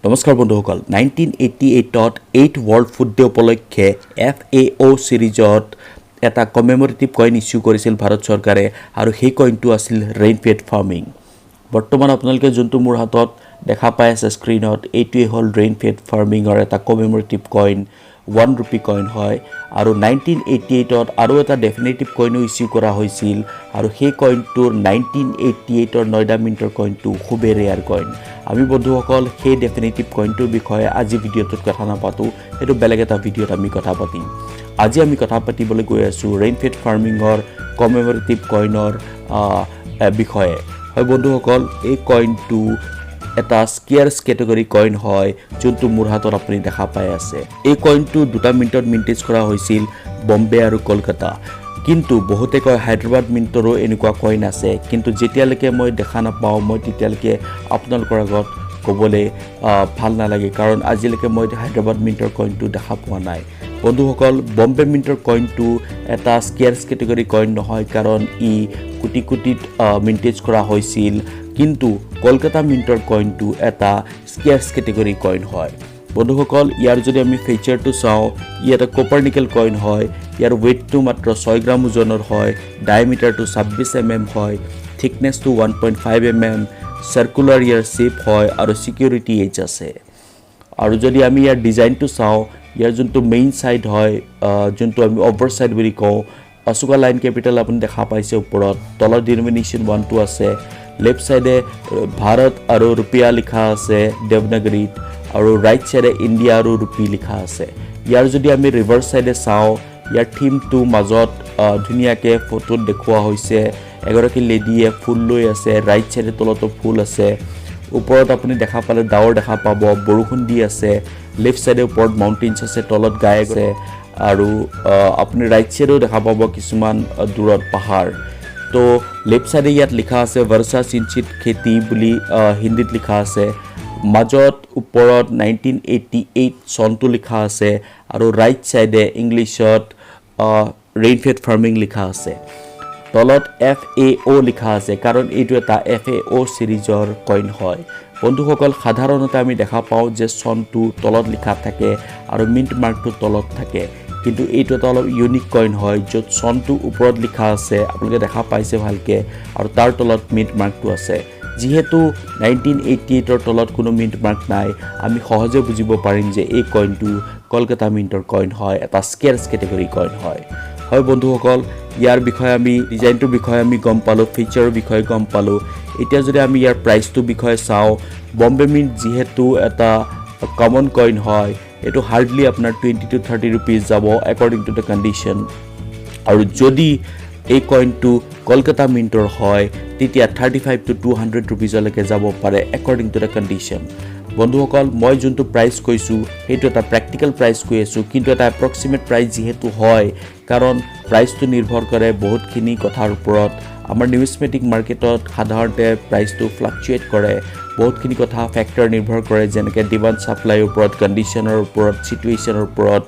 নমস্কাৰ বন্ধুসকল, 1988ত eight world food day উপলক্ষে এফএঅ' ছিৰিজত এটা কমেমৰেটিভ কইন ইছ্যু কৰিছিল ভাৰত চৰকাৰে আৰু সেই কইনটো আছিল ৰেইনফেড ফাৰ্মিং। বৰ্তমান আপোনালোকে যোনটো মোৰ হাতত দেখা পাই আছে স্ক্ৰীণত, এইটোৱেই হ'ল ৰেইনফেড ফাৰ্মিঙৰ এটা কমেমৰেটিভ কইন, 1 ৰুপি কইন হয়। আৰু 1988ত আৰু এটা ডেফিনেটিভ কইনো ইছ্যু কৰা হৈছিল আৰু সেই কইনটোৰ 1988ৰ নয়ডা মিণ্টৰ কইনটো খুবেই ৰেয়াৰ কইন। আমি বন্ধুসকল, সেই ডেফিনেটিভ কইনটোৰ বিষয়ে আজি ভিডিঅ'টোত কথা নাপাতোঁ, সেইটো বেলেগ এটা ভিডিঅ'ত আমি কথা পাতিম। আজি আমি কথা পাতিবলৈ গৈ আছোঁ ৰেইনফেড ফাৰ্মিঙৰ কমেমৰেটিভ কইনৰ বিষয়ে। হয় বন্ধুসকল, এই কইনটো এটা স্কেয়াৰ্ছ কেটেগৰী কইন হয়, যোনটো মোৰ হাতত আপুনি দেখা পাই আছে। এই কইনটো দুটা মিণ্টত মিণ্টেজ কৰা হৈছিল, বম্বে আৰু কলকাতা। কিন্তু বহুতে কয় হায়দৰাবাদ মিণ্টৰো এনেকুৱা কইন আছে। কিন্তু যেতিয়ালৈকে মই দেখা নাপাওঁ, মই তেতিয়ালৈকে আপোনালোকৰ আগত ক'বলৈ ভাল নালাগে, কাৰণ আজিলৈকে মই হায়দৰাবাদ মিণ্টৰ কইনটো দেখা পোৱা নাই। বন্ধুসকল, বম্বে মিণ্টৰ কইনটো এটা স্কেয়াৰ্ছ কেটেগৰী কইন নহয়, কাৰণ ই কোটি কোটিত মিণ্টেজ কৰা হৈছিল। কিন্তু কলকাতা মিণ্টৰ কইনটো এটা স্কেয়াৰ্ছ কেটেগৰী কইন হয়। বন্ধুসকল, ইয়াৰ যদি আমি ফিচাৰটো চাওঁ, ই এটা কপাৰ নিকেল কইন হয়। ইয়াৰ ৱেইটটো মাত্ৰ 6 গ্ৰাম ওজনৰ হয়, ডায়মিটাৰটো 26 এম এম হয়, থিকনেছটো 1.5 এম এম, চাৰ্কুলাৰ ইয়াৰ শ্বেপ হয় আৰু ছিকিউৰিটি এজ আছে। আৰু যদি আমি ইয়াৰ ডিজাইনটো চাওঁ, ইয়াৰ যোনটো মেইন ছাইড হয়, যোনটো আমি অভাৰ ছাইড বুলি কওঁ, অশোকা লাইন কেপিটেল আপুনি দেখা পাইছে ওপৰত, তলত ডিনমিনেশ্যন ওৱানটো আছে। লেফ্ট ছাইডে ভাৰত আৰু ৰুপিয়া লিখা আছে দেৱনাগৰীত আৰু ৰাইট ছাইডে ইণ্ডিয়া আৰু ৰুপি লিখা আছে। ইয়াৰ যদি আমি ৰিভাৰ্ছ ছাইডে চাওঁ, ইয়াৰ থিমটো মাজত ধুনীয়াকৈ ফটোত দেখুওৱা হৈছে। এগৰাকী লেডিয়ে ফুল লৈ আছে, ৰাইট ছাইডে তলতো ফুল আছে। ওপৰত আপুনি দেখা পালে ডাৱৰ দেখা পাব, বৰষুণ দি আছে। লেফ্ট ছাইডে ওপৰত মাউণ্টেইনছ আছে, তলত গাই আছে আৰু আপুনি ৰাইট ছাইডেও দেখা পাব কিছুমান দূৰত পাহাৰ। তো লেফ্ট ছাইডে ইয়াত লিখা আছে "वर्षा सिंचित खेती" বুলি হিন্দীত লিখা আছে। মাজত ওপৰত 1988 চনটো লিখা আছে আৰু ৰাইট ছাইডে ইংলিছত ৰেইনফেড ফাৰ্মিং লিখা আছে। তলত এফএঅ' লিখা আছে, কাৰণ এইটো এটা এফএঅ' ছিৰিজৰ কইন হয়। বন্ধুসকল, সাধাৰণতে আমি দেখা পাওঁ যে চনটো তলত লিখা থাকে আৰু মিণ্ট মাৰ্কটো তলত থাকে। কিন্তু এইটো এটা অলপ ইউনিক কইন হয়, য'ত চনটো ওপৰত লিখা আছে, আপোনালোকে দেখা পাইছে ভালকৈ, আৰু তাৰ তলত মিণ্ট মাৰ্কটো আছে। যিহেতু 1988ৰ তলত কোনো মিণ্ট মাৰ্ক নাই, আমি সহজে বুজিব পাৰিম যে এই কইনটো কলকাতা মিণ্টৰ কইন হয়, এটা স্কেয়াৰ্ছ কেটেগৰী কইন হয়। হয় বন্ধুসকল, ইয়াৰ বিষয়ে আমি ডিজাইনটোৰ বিষয়ে আমি গম পালোঁ, ফিচাৰৰ বিষয়ে গম পালোঁ। এতিয়া যদি আমি ইয়াৰ প্ৰাইচটোৰ বিষয়ে চাওঁ, বম্বে মিণ্ট যিহেতু এটা কমন কইন হয়, এইটো হাৰ্ডলি আপোনাৰ 20 টু 30 ৰুপিজ যাব একৰ্ডিং টু the condition. আৰু যদি এই কইনটো কলকাতা মিণ্টৰ হয়, তেতিয়া 35 টু 200 ৰুপিজলৈকে যাব পাৰে একৰ্ডিং টু the condition. বন্ধুসকল, মই যোনটো প্ৰাইচ কৈছোঁ, সেইটো এটা প্ৰেক্টিকেল প্ৰাইচ কৈ আছোঁ, কিন্তু এটা এপ্ৰক্সিমেট প্ৰাইচ যিহেতু হয়, কাৰণ প্ৰাইচটো নিৰ্ভৰ কৰে বহুতখিনি কথাৰ ওপৰত। আমাৰ নিউমিছমেটিক মাৰ্কেটত সাধাৰণতে প্ৰাইচটো ফ্লাকচুৱেট কৰে, বহুতখিনি কথা ফেক্টৰ নিৰ্ভৰ কৰে, যেনেকৈ ডিমাণ্ড ছাপ্লাইৰ ওপৰত, কণ্ডিশ্যনৰ ওপৰত, চিটুৱেশ্যনৰ ওপৰত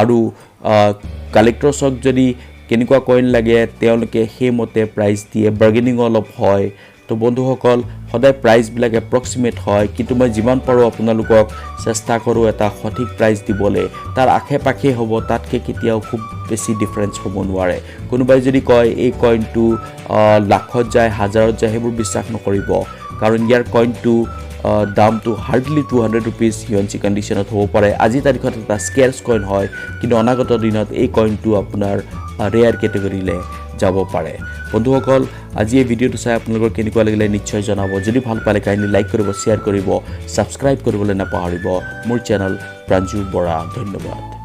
আৰু কালেক্টৰ্ছক যদি কেনেকুৱা কইন লাগে, তেওঁলোকে সেইমতে প্ৰাইচ দিয়ে, বাৰ্গেনিঙো অলপ হয়। তো বন্ধুসকল, সদায় প্ৰাইচবিলাক এপ্ৰক্সিমেট হয়, কিন্তু মই যিমান পাৰোঁ আপোনালোকক চেষ্টা কৰোঁ এটা সঠিক প্ৰাইচ দিবলৈ। তাৰ আশে পাশে হ'ব, তাতকৈ কেতিয়াও খুব বেছি ডিফাৰেঞ্চ হ'ব নোৱাৰে। কোনোবাই যদি কয় এই কইনটো লাখত যায়, হাজাৰত যায়, সেইবোৰ বিশ্বাস নকৰিব, কাৰণ ইয়াৰ কইনটো দামটো হাৰ্ডলি 200 ৰুপিজ ইউএনচি কণ্ডিশ্যনত হ'ব পাৰে। আজিৰ তাৰিখত এটা স্কেয়াৰ্ছ কইন হয়, কিন্তু অনাগত দিনত এই কইনটো আপোনাৰ ৰেয়াৰ কেটেগৰীলৈ যাব পাৰে। বন্ধুসকল, আজি এই ভিডিঅ'টো চাই আপোনালোকৰ কেনেকুৱা লাগিলে নিশ্চয় জনাব। যদি ভাল পালে কাইণ্ডলি লাইক কৰিব, শ্বেয়াৰ কৰিব, ছাবস্ক্ৰাইব কৰিবলৈ নাপাহৰিব মোৰ চেনেল প্ৰাঞ্জু বৰা। ধন্যবাদ।